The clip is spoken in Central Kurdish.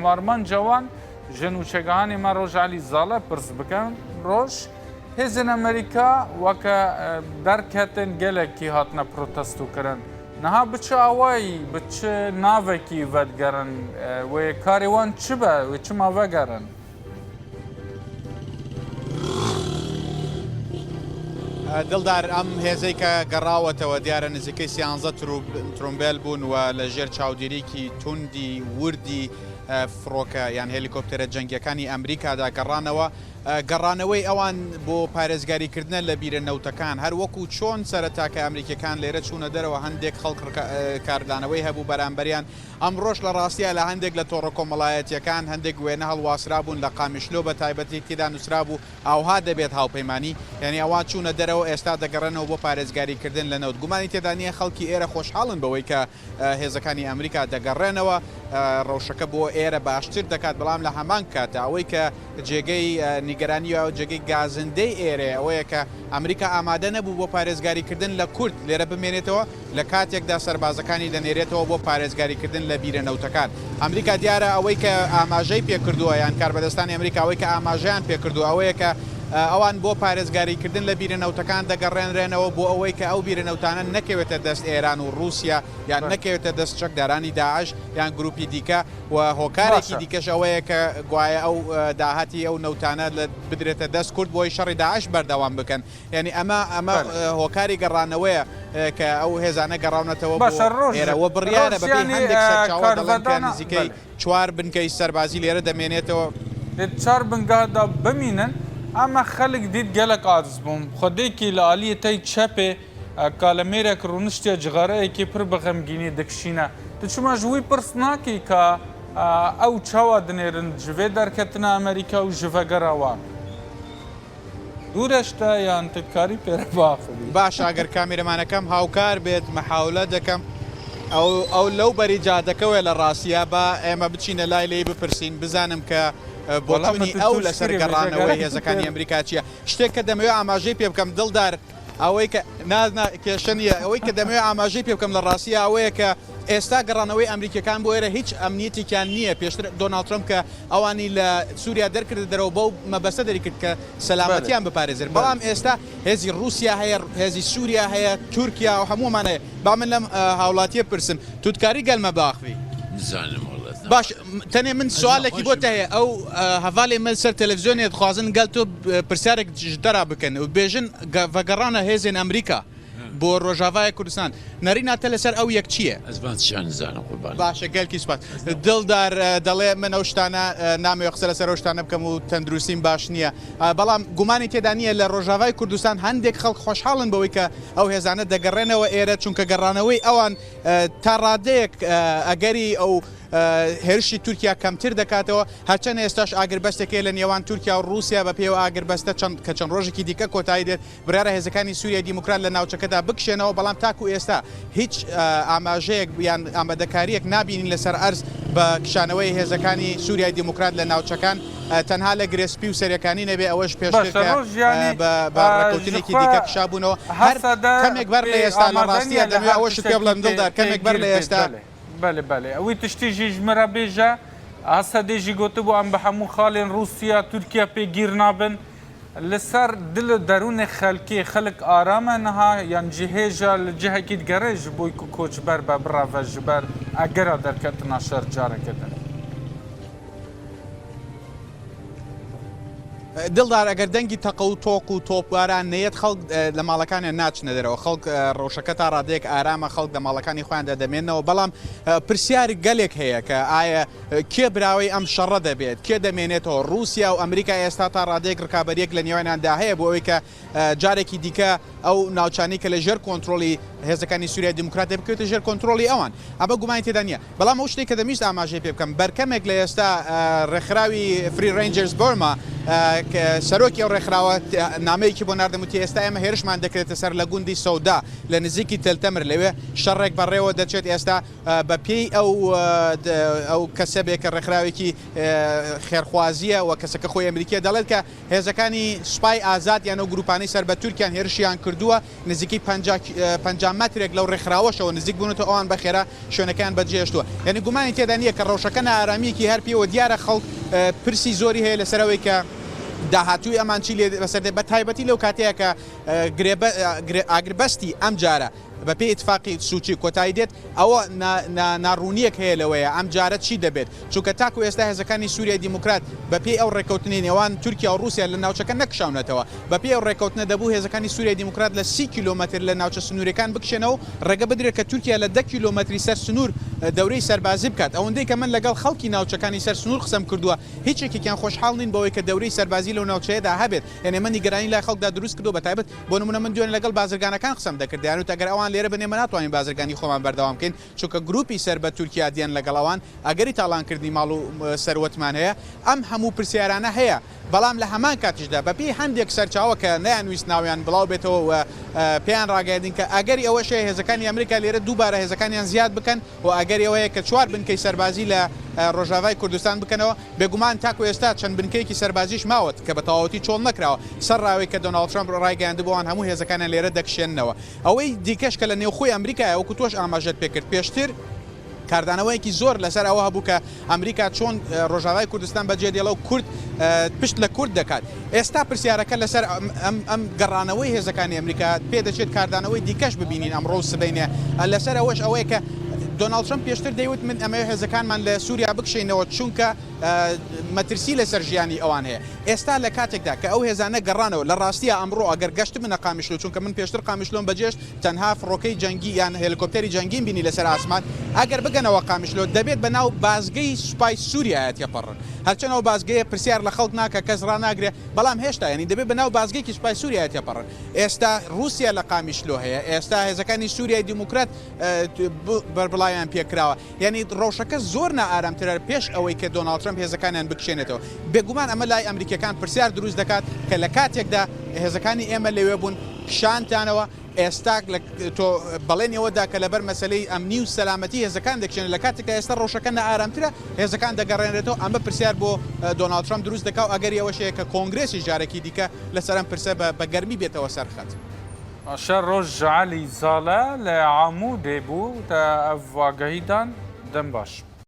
و armanca wan ji nûçegihanê me Roj Elî Zale pirs bikin. Roj, hêzên Amerîka weke derketin gelekî hatine protestokirin. Niha bi çi awayî, bi çi navekî vedigerin? Wê karê wan çi be? Wê çima vegerin? دڵدار ئەم هێزەی کە گەڕاوەتەوە دیارە نزیکەی سیانزە ترومبێل بوون و لە ژێر چاودێریکی توندی وردی فڕۆکە یان هێلیکۆپتەرە جەنگیەکانی ئەمریکادا گەڕانەوە گەڕانەوەی ئەوان بۆ پارێزگاریکردنە لە بیرە نەوتەکان هەر وەکو چۆن سەرەتا کە ئەمریکیەکان لێرە چوونە دەرەوە هەندێک خەڵک کاردانەوەی هەبوو بەرامبەریان ئەمڕۆش لە ڕاستیا لە هەندێک لە تۆڕە کۆمەڵایەتیەکان هەندێک وێنە هەڵواسرابوون لە قامیشلۆ بە تایبەتی تێدا نوسرابوو ئاوها دەبێت هاوپەیمانی یانی ئەوان چوونە دەرەوە ئێستا دەگەڕێنەوە بۆ پارێزگاری کردن لە نەوت گومانی تێدا نیە خەڵکی ئێرە خۆشحاڵن بەوەی کە هێزەکانی ئەمریکا دەگەڕێنەوە ڕەوشەکە بۆ ئێرە باشتر دەکات بەڵام لە هەمان کاتدا ئەوەی کە جێگەی نیگەرانی و جێگەی گازندەی ئێرەیە ئەوەیە کە ئەمریکا ئامادە نەبوو بۆ پارێزگاری کردن لە کورد لێرە بمێنێتەوە لە کاتێکدا سەربازەکانی دەنێرێتەوە بۆ پارێزگاریکردن لە بیرە نەوتەکان. ئەمریکا دیارە ئەوەی کە ئاماژەی پێکردووە یان کاربەدەستانی ئەمریکا ئەوەی کە ئاماژەیان پێکردووە ئەوەیە کە ئەوان بۆ پارێزگاریکردن لە بیرە نەوتەکان دەگەڕێنرێنەوە بۆ ئەوەی کە ئەو بیرە نەوتانە نەکەوێتە دەست ئێران و ڕووسیا یان نەکەوێتە دەست چەکدارانی داعش یان گروپی دیکە و هۆکارێکی دیکەش ئەوەیە کە گوایە ئەو داهاتی ئەو نەوتانە بدرێتە دەست کورد بۆی شەڕی داعش بەردەوام بکەن. یانی ئەمە ئەمە هۆکاری گەڕانەوەیە کە ئەو هێزانە گەڕاونەتەوە بۆ ئێرە و بڕیارە بەپێی هەندێک سەرچاوە دەڵێن کە نزیکەی چوار بنکەی سەربازی لێرە دەمێنێتەوە. لە چار بنگەدا بمینن ئەمە خەلک دیت گەلەک عاجز بووم خودێکی لە ئالیێ تەی چەپێ کالەمێرەک ڕونشتیە جغارەیەکی پر بە غەمگینی دکشینە تو چما ژ وی پرس ناکی کە ئەو چاوا دنێرن ژ ڤێ دەرکەتنە ئەمەریکا و ژ ڤەگەرا وان. دوورە شتە یان تکاری پێرە باخبی. باشە ئەگەر کامیرەمانەکەم هاوکار بێت مەحاولە دەکەم ئەو ئەو لەو بەری جادەکەوەیە لە ڕاستیا با ئێمە بچینە لای لێی بپرسین بزانم کە بۆچوونی ئەو لەسەر گەڕانەوەی هێزەکانی ئەمریکا چییە شتێک کە دەمەوێت ئاماژەی پێ بکەم دڵدار ئەوەی کە نا نا کێشە نییە ئەوەی کە دەمەوێت ئاماژەی پێ بکەم لە ڕاستیا ئەوەیە کە ئێستا گەڕانەوەی ئەمریکیەکان بۆ ئێرە هیچ ئەمنیەتێکیان نییە پێشتر دۆناڵد ترەمپ کە ئەوانی لە سووریا دەرکردە دەرەوە بەو مەبەستە دەریکرد کە سەلامەتیان بپارێزرێت، بەڵام ئێستا هێزی ڕووسیا هەیە، هێزی سووریا هەیە، تورکیا و هەموومان هەیە. با من لەم هاوڵاتییە بپرسم، توتکاری گەلمە باخڤی؟ نزانم وەڵا. باش تەنێ من سوالێکی بۆ تە هەیە، ئەو هەڤالێ من سەر تەلەفزیۆنێ دخوازن گەل تۆ پرسیارێک ژ تەرا بکەن و بێژن ڤەگەڕانە هێزێن ئەمریکا بۆ ڕۆژاڤای کوردستان نەرینا تە لەسەر ئەو یەک چییە؟ ئەز ڤان چیان نزانم قوربان. باشە گەلکی سوپاس. دڵدار دەڵێ من ئەو شتانە نامەوێ قسە لەسەر ئەو شتانە بکەم و تەندروستیم باش نییە بەڵام گومانی تێدا نییە لە ڕۆژاڤای کوردستان هەندێک خەڵک خۆشحاڵن بەوەی کە ئەو هێزانە دەگەڕێنەوە ئێرە چونکە گەڕانەوەی ئەوان تا ڕادەیەک ئەگەری ئەو هێرشی تورکیا کەمتر دەکاتەوە هەرچەند ئێستاش ئاگربەستێک هەیە لە نێوان تورکیا و ڕووسیا بە پێی ئەو ئاگربەستە چەند کە چەند ڕۆژێکی دیکە کۆتایی دێت بڕیارە هێزەکانی سوریای دیموکرات لە ناوچەکەدا بکشێنەوە، بەڵام تاکو ئێستا هیچ ئاماژەیەک یان ئامادەکارییەک نابینین لەسەر ئەرز بە کشانەوەی هێزەکانی سوریای دیموکرات لە ناوچەکان تەنها لە گرێ سپی و سەرێکانی نەبێ ئەوەش پێشتر باشە کە ڕۆژ یانی بە بە ڕێککەوتنێکی ژخوا دیکە کشابوونەوە هەر هەسەدە کەمێک بەر لە پێ ئێستا لە ئامادە ڕاستییا نییە لە دەمەوێ هەر ئەوەشت پێ تشتەکی بڵێم پێ دڵدار پێ کەمێک بەر گیر لە بێت ئێستا بەلێ بەلێ بەلێ ئەوی تشتی ژیش مرە بێژە هەسەدێ ژی گۆتبوو ئەم بە هەموو خاڵێن ڕووسیا تورکیا پێ گیر نابن لەسەر دل و دەروونێ خەلکێ خەلک ئارامە نها یان جی هێژا لە جهەکی دگەرێ ژ بۆی کو کۆچبەر بە بڕەڤە ژ بەر ئەگەرا دەرکەتنا شەر جارەکە دن. دڵدار ئەگەر دەنگی تەقە و تۆق و تۆپباران نەیەت خەڵک لە ماڵەکانیان ناچنە دەرەوە خەڵک ڕەوشەکە تا ڕادەیەک ئارامە خەڵک لە ماڵەکانی خۆیاندا دەمێنەوە بەڵام پرسیار گەلێک هەیە کە ئایا کێ براوەی ئەم شەڕە دەبێت؟ کێ دەمێنێتەوە؟ ڕووسیا و ئەمریکا ئێستا تا ڕادەیەک ڕکابەرییەک لە نێوانیاندا هەیە بۆ ئەوەی کە جارێکی دیکە ئەو ناوچانەی کە لە ژێر کۆنترۆڵی هێزەکانی سووریای دیموکراتە بکەوێتە ژێر کۆنترۆڵی ئەوان. ئەمە گومانی تێدا نییە. بەڵام ئەو شتەی کە دەمویست ئاماژەی پێ بکەم، بەرکەمێک لە ئێستا ڕێکخراوی Free Rangers Burma. سەرۆکی ئەو ڕێکخراوە نامەیەکی بۆ ناردم وتی ئێستا ئێمە هێرشمان دەکرێتە سەر لە گوندی سەودا لە نزیکی تەلتەمر لەوێ شەڕێک بەڕێوە دەچێت ئێستا بە پێی ئەو ئەو کەسە بێ کە ڕێکخراوێکی خێرخوازییە و کەسەکە خۆی ئەمریکیە دەڵێت کە هێزەکانی سوپای ئازاد یان ئەو گروپانەی سەر بە تورکیان هێرشیان کردووە نزیکەی 50 مەترێک لەو ڕێکخراوەشەوە نزیک بوونەتەوە ئەوان بە خێرا شوێنەکەیان بەجێهێشتووە یعنی گومانی تێدا نییە کە ڕەوشەکە نائارامییەکی هەر پێوە دیارە خەڵک پرسی زۆری هەیە لەسەر ئەوەی کە داهاتووی ئەمان چی لێ بەسەر دێت بە تایبەتی لەو کاتەیە کە ئاگربەستی ئەم جارە بەپێی ئیتفاقی سوچی کۆتایی دێت، ئەوە ناڕوونییەک هەیە لەوەیە ئەمجارە چی دەبێت، چونکە تاکو ئێستا هێزەکانی سوریای دیموکرات بەپێی ئەو ڕێککەوتنەی نێوان تورکیا و ڕوسیا لە ناوچەکە نەکشاونەتەوە، بەپێی ئەو ڕێککەوتنە دەبوو هێزەکانی سوریای دیموکرات لە 30 کیلۆمەتر لە ناوچە سنووریەکان بکشێنەوە و ڕێگە بدرێت کە تورکیا لە دە کیلۆمەتری سەر سنوور دەورەی سەربازی بکات، ئەوەندەی کە من لەگەڵ خەڵکی ناوچەکانی سەر سنوور قسەم کردووە هیچ یەکێکیان خۆشحاڵ نین بەوەی کە دەورەی سەربازی لەو ناوچەیەدا هەبێت، یانی ئەمە نیگەرانی لای خەڵکدا دروست کردووە بەتایبەت بۆ نموونە من دوێنێ لەگەڵ بازرگانەکان قسەم دەکرد دەیانوت ئەگەر ئەوان لێرە بن ئێمە ناتوانین بازرگانی خۆمان بەردەوام بکەین چونکە گروپی سەر بە تورکیا دێن لەگەڵ ئەوان ئەگەری تاڵانکردنی ماڵ و سەروەتمان هەیە ئەم هەموو پرسیارانە هەیە بەڵام لە هەمان کاتیشدا بەپێی هەندێک سەرچاوە کە نەیانویست ناویان بڵاو بێتەوە و پێیان ڕاگەیاندین کە ئەگەری ئەوەش هەیە هێزەکانی ئەمریکا لێرە دووبارە هێزەکانیان زیاد بکەن و ئەگەری ئەوە هەیە کە چوار بنکەی سەربازی لە ڕۆژاڤای کوردستان بکەنەوە. بێگومان تاکو ئێستا چەند بنکەیەکی سەربازیش ماوەت کە بە تەواوەتی چۆڵ نەکراوە، سەرڕاوەی کە دۆناڵد ترەمپ ڕایگەیاندبوو ئەوان هەموو هێزەکانیان لێرە دەکشێننەوە. ئەوەی دیکەش کە لە نێوخۆی ئەمریکایە وەکو تۆش ئاماژەت پێکرد پێشتر کاردانەوەیەکی زۆر لەسەر ئەوە هەبوو کە ئەمریکا چۆن ڕۆژاڤای کوردستان بەجێدێڵێ و کورد پشت لە کورد دەکات. ئێستا پرسیارەکە لەسەر ئەم گەڕانەوەی هێزەکانی ئەمریکا پێدەچێت کاردانەوەی دیکەش ببینین ئەمڕۆ و سبەینێ لەسەر ئەوەش ئەوەیە کە دۆناڵد ترەمپ پێشتر دەیوت من ئەمەوێت هێزەکانمان لە سووریا بکشێینەوە چونکە مەترسی لەسەر ژیانی ئەوان هەیە ئێستا لە کاتێکدا کە ئەو هێزانە گەڕانەوە لە ڕاستیا ئەمڕۆ ئەگەر گەشتبنە قامیشلۆ چونکە من پێشتر قامیشلۆم بەجێشت تەنها فڕۆکەی جەنگی یان هێلیکۆپتەری جەنگیم بینی لەسەر ئاسمان ئەگەر بگەنەوە قامیشلۆ دەبێت بەناو بازگەی سوپای سووریایە تێپەڕن هەرچەند ئەو بازگەیە پرسیار لە خەڵک ناکا کەس ڕاناگرێ بەڵام هێشتا یانی دەبێ بە ناو بازگەیەکی سوپای سوریایا تێپەڕن ئێستا ڕوسیا لە قامیشلۆ هەیە ئێستا هێزەکانی سوریای دیموکرات بەربڵاویان پێکراوە یانی ڕەوشەکە زۆر نائارامترە پێش ئەوەی کە دۆناڵد ترەمپ هێزەکانیان بکشێنێتەوە بێگومان ئەمە لای ئەمریکیەکان پرسیار دروست دەکات کە لە کاتێکدا هێزەکانی ئێمە لەوێ بوون کشانتانەوە ئێستا تۆ بەڵێنی ئەوە دا کە لەبەر مەسەلەی ئەمنی و سەلامەتی هێزەکان دەکشێنێت، لە کاتێکدا ئێستا ڕەوشەکە نائارامترە، هێزەکان دەگەڕێنرێتەوە، ئەمە پرسیار بۆ دۆناڵد ترەمپ دروست دەکا و ئەگەری ئەوەش هەیە کە کۆنگرێسیش جارێکی دیکە لەسەر ئەم پرسە بە گەرمی بێتەوە سەر خەت. باشە ڕۆژ عەلی زاڵە لە عامودێ بوو تا ئەڤ ئاگاهی دان دەم باش.